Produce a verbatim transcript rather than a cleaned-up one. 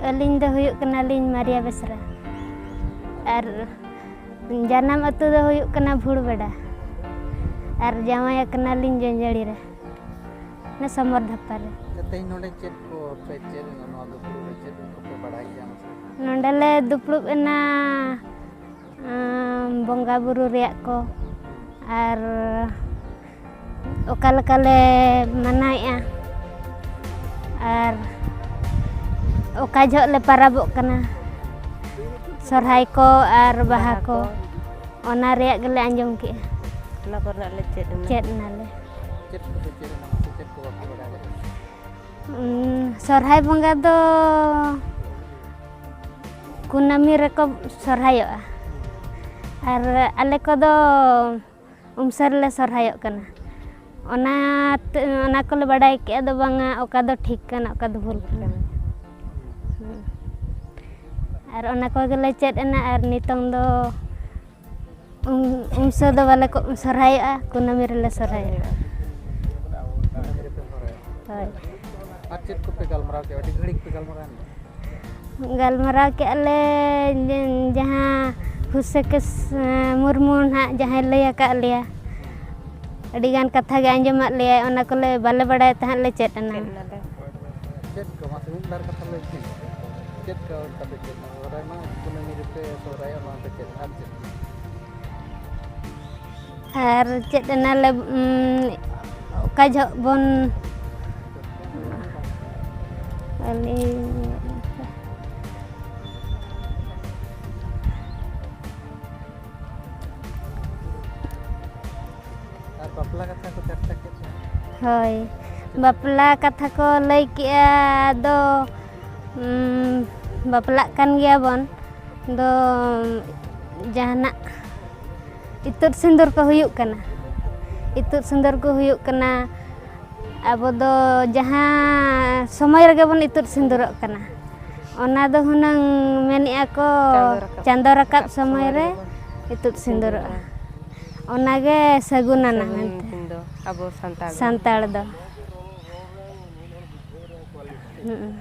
ᱟᱹᱞᱤᱧ ᱫᱚ ᱦᱩᱭᱩᱜ ᱠᱟᱱᱟᱞᱤᱧ ᱢᱟᱨᱤᱭᱟ ᱵᱮᱥᱨᱟ᱾ ᱟᱨ ᱡᱟᱱᱟᱢ ᱟᱹᱛᱩ ᱫᱚ ᱦᱩᱭᱩᱜ ᱠᱟᱱᱟ ᱵᱷᱩᱲᱵᱮᱰᱟ᱾ ᱟᱨ ᱡᱟᱶᱟᱭ ᱟᱠᱟᱱᱟᱞᱤᱧ ᱡᱚᱸᱡᱟᱲᱤ ᱨᱮ, ᱚᱱᱟ ᱥᱚᱢᱚᱨ ᱫᱷᱟᱯᱟ ᱨᱮ᱾ ᱟᱪᱪᱷᱟ, ᱛᱮᱦᱮᱧ ᱱᱚᱰᱮ ᱪᱮᱫ ᱠᱚ ᱯᱮ ᱪᱮᱫ ᱮᱱᱟ? ᱱᱚᱣᱟ ᱫᱩᱯᱲᱩᱵ ᱨᱮ ᱪᱮᱫ ᱠᱚᱯᱮ ᱵᱟᱲᱟᱭ ᱜᱮᱭᱟ ᱢᱟᱥᱮ? ᱱᱚᱰᱮ ᱞᱮ ᱫᱩᱯᱲᱩᱵ ᱮᱱᱟ, ᱟᱸ, ᱵᱚᱸᱜᱟ ᱵᱩᱨᱩ ᱨᱮᱭᱟᱜ ᱠᱚ, ᱟᱨ ᱚᱠᱟ ᱞᱮᱠᱟ ᱞᱮ ᱢᱟᱱᱟᱣᱮᱫᱼᱟ, ᱟᱨ ᱚᱠᱟ ᱡᱚᱦᱚᱜ ᱞᱮ ᱯᱟᱨᱟᱵᱚᱜ ᱠᱟᱱᱟ, ᱥᱚᱨᱦᱟᱭ ᱠᱚ ᱟᱨ ᱵᱟᱦᱟ ᱵᱟᱦᱟ ᱠᱚ, ᱠᱚ᱾ ᱚᱱᱟ ᱨᱮᱭᱟᱜ ᱜᱮᱞᱮ ᱟᱸᱡᱚᱢ ᱠᱮᱜᱼᱟ᱾ ᱚᱱᱟ ᱠᱚᱨᱮᱱᱟᱜ ᱞᱮ ᱪᱮᱫ ᱮᱱᱟ᱾ ᱪᱮᱫ ᱮᱱᱟᱞᱮ᱾ ᱪᱮᱫ ᱠᱚᱯᱮ ᱪᱮᱫ ᱮᱱᱟ? ᱢᱟᱥᱮ ᱪᱮᱫ ᱠᱚ ᱵᱟᱯᱮ ᱵᱟᱲᱟᱭ ᱞᱮᱫᱟ? ᱩᱸ, ᱥᱚᱨᱦᱟᱭ ᱵᱚᱸᱜᱟ ᱫᱚ ᱠᱩᱱᱟᱹᱢᱤ ᱨᱮᱠᱚ ᱥᱚᱨᱦᱟᱭᱚᱜᱼᱟ, ᱟᱨ ᱟᱞᱮ ᱠᱚᱫᱚ ᱩᱢᱥᱟᱹ ᱨᱮᱞᱮ ᱥᱚᱨᱦᱟᱭᱚᱜ ᱠᱟᱱᱟ᱾ ᱚᱱᱟ ᱛᱮ, ᱚᱱᱟ ᱠᱚᱞᱮ ᱵᱟᱰᱟᱭ ᱠᱮᱜᱼᱟ ᱫᱚ ᱵᱟᱝᱟ, ᱚᱠᱟ ᱫᱚ ᱴᱷᱤᱠ ᱠᱟᱱᱟ, ᱚᱠᱟ ᱫᱚ ᱵᱷᱩᱞ ᱠᱟᱱᱟ᱾ ᱦᱩᱸ᱾ ᱟᱨ ᱚᱱᱟ ᱠᱚᱜᱮᱞᱮ ᱪᱮᱫ ᱮᱱᱟ, ᱟᱨ ᱱᱤᱛᱚᱝ ᱫᱚ ᱩᱢ, ᱩᱢᱥᱟᱹ ᱫᱚ ᱵᱟᱞᱮ ᱠᱚ ᱥᱚᱨᱦᱟᱭᱚᱜᱼᱟ, ᱠᱩᱱᱟᱹᱢᱤ ᱨᱮᱞᱮ ᱥᱚᱨᱦᱟᱭᱚᱜᱼᱟ᱾ ᱠᱩᱱᱟᱹᱢᱤ ᱨᱮᱯᱮ ᱥᱚᱨᱦᱟᱭᱚᱜᱼᱟ᱾ ᱦᱳᱭ᱾ ᱟᱨ ᱪᱮᱫ ᱠᱚᱯᱮ ᱜᱟᱞᱢᱟᱨᱟᱣ ᱠᱮᱜᱼᱟ? ᱟᱹᱰᱤ ᱜᱷᱟᱹᱲᱤᱡ ᱯᱮ ᱜᱟᱞᱢᱟᱨᱟᱣ ᱮᱱᱟ᱾ ᱜᱟᱞᱢᱟᱨᱟᱣ ᱠᱮᱜᱼᱟ ᱞᱮ ᱡᱮ, ᱡᱟᱦᱟᱸ ᱦᱩᱥᱮᱠᱮᱥ, ᱮᱸ, ᱢᱩᱨᱢᱩ ᱱᱟᱦᱟᱜ ᱡᱟᱦᱟᱸᱭ ᱞᱟᱹᱭ ᱟᱠᱟᱫ ᱞᱮᱭᱟ, ᱟᱹᱰᱤ ᱜᱟᱱ ᱠᱟᱛᱷᱟ ᱜᱮ ᱟᱸᱡᱚᱢᱟᱫ ᱞᱮᱭᱟᱭ, ᱚᱱᱟ ᱠᱚᱞᱮ ᱵᱟᱞᱮ ᱵᱟᱲᱟᱭ ᱛᱟᱦᱮᱸᱫ ᱞᱮ ᱪᱮᱫ ᱮᱱᱟ᱾ ᱪᱮᱫ ᱮᱱᱟᱞᱮ? ᱪᱮᱫ ᱠᱚ ᱢᱟᱥᱮ ᱢᱤᱫ ᱵᱟᱨ ᱠᱟᱛᱷᱟ ᱞᱟᱹᱭ ᱵᱤᱱ? ᱪᱮᱫ ᱠᱚ ᱛᱟᱯᱮ ᱪᱮᱫ ᱮᱱᱟ? ᱥᱚᱦᱨᱟᱭ ᱢᱟ ᱠᱩᱱᱟᱹᱢᱤ ᱨᱮᱯᱮ ᱥᱚᱦᱨᱟᱭᱚᱜᱼᱟ, ᱱᱚᱣᱟ ᱯᱮ ᱪᱮᱫ, ᱟᱨ ᱪᱮᱫ? ᱟᱨ ᱪᱮᱫ ᱮᱱᱟᱞᱮ, ᱩᱸ, ᱚᱠᱟ ᱡᱚᱦᱚᱜ ᱵᱚᱱ, ᱟᱹᱞᱤᱧ ᱟᱨ ᱵᱟᱯᱞᱟ ᱠᱟᱛᱷᱟ ᱠᱚ ᱪᱟᱨᱪᱟ ᱠᱮᱫ ᱫᱚ? ᱦᱳᱭ, ᱵᱟᱯᱞᱟ ᱠᱟᱛᱷᱟ ᱠᱚ ᱞᱟᱹᱭ ᱠᱮᱜᱼᱟ, ᱟᱫᱚ, ᱩᱸ, ᱵᱟᱯᱞᱟᱜ ᱠᱟᱱ ᱜᱮᱭᱟ ᱵᱚᱱ, ᱫᱚ ᱡᱟᱦᱟᱱᱟᱜ ᱤᱛᱩᱫ ᱥᱤᱸᱫᱩᱨ ᱠᱚ ᱦᱩᱭᱩᱜ ᱠᱟᱱᱟ, ᱤᱛᱩᱫ ᱥᱤᱸᱫᱩᱨ ᱠᱚ ᱦᱩᱭᱩᱜ ᱠᱟᱱᱟ᱾ ᱟᱵᱚ ᱫᱚ ᱡᱟᱦᱟᱸ ᱥᱚᱢᱚᱭ ᱨᱮᱜᱮ ᱵᱚᱱ ᱤᱛᱩᱫ ᱥᱤᱸᱫᱩᱨᱚᱜ ᱠᱟᱱᱟ, ᱚᱱᱟ ᱫᱚ ᱦᱩᱱᱟᱹᱝ ᱢᱮᱱᱮᱜᱼᱟ ᱠᱚ ᱪᱟᱸᱫᱚ ᱨᱟᱠᱟᱵ ᱪᱟᱸᱫᱚ ᱨᱟᱠᱟᱵ ᱥᱚᱢᱚᱭ ᱥᱚᱢᱚᱭ ᱨᱮ ᱨᱮᱵᱚᱱ ᱤᱛᱩᱫ ᱥᱤᱸᱫᱩᱨᱚᱜᱼᱟ᱾ ᱥᱤᱸᱫᱩᱨᱚᱜᱼᱟ᱾ ᱚᱱᱟᱜᱮ ᱥᱟᱹᱜᱩᱱ ᱟᱱᱟᱜ ᱥᱟᱹᱜᱩᱱ ᱢᱮᱱᱛᱮ᱾ ᱫᱤᱱ ᱫᱚ ᱟᱵᱚ ᱥᱟᱱᱛᱟᱲ ᱫᱚ᱾ ᱥᱟᱱᱛᱟᱲ ᱫᱚ᱾ ᱦᱩᱸ᱾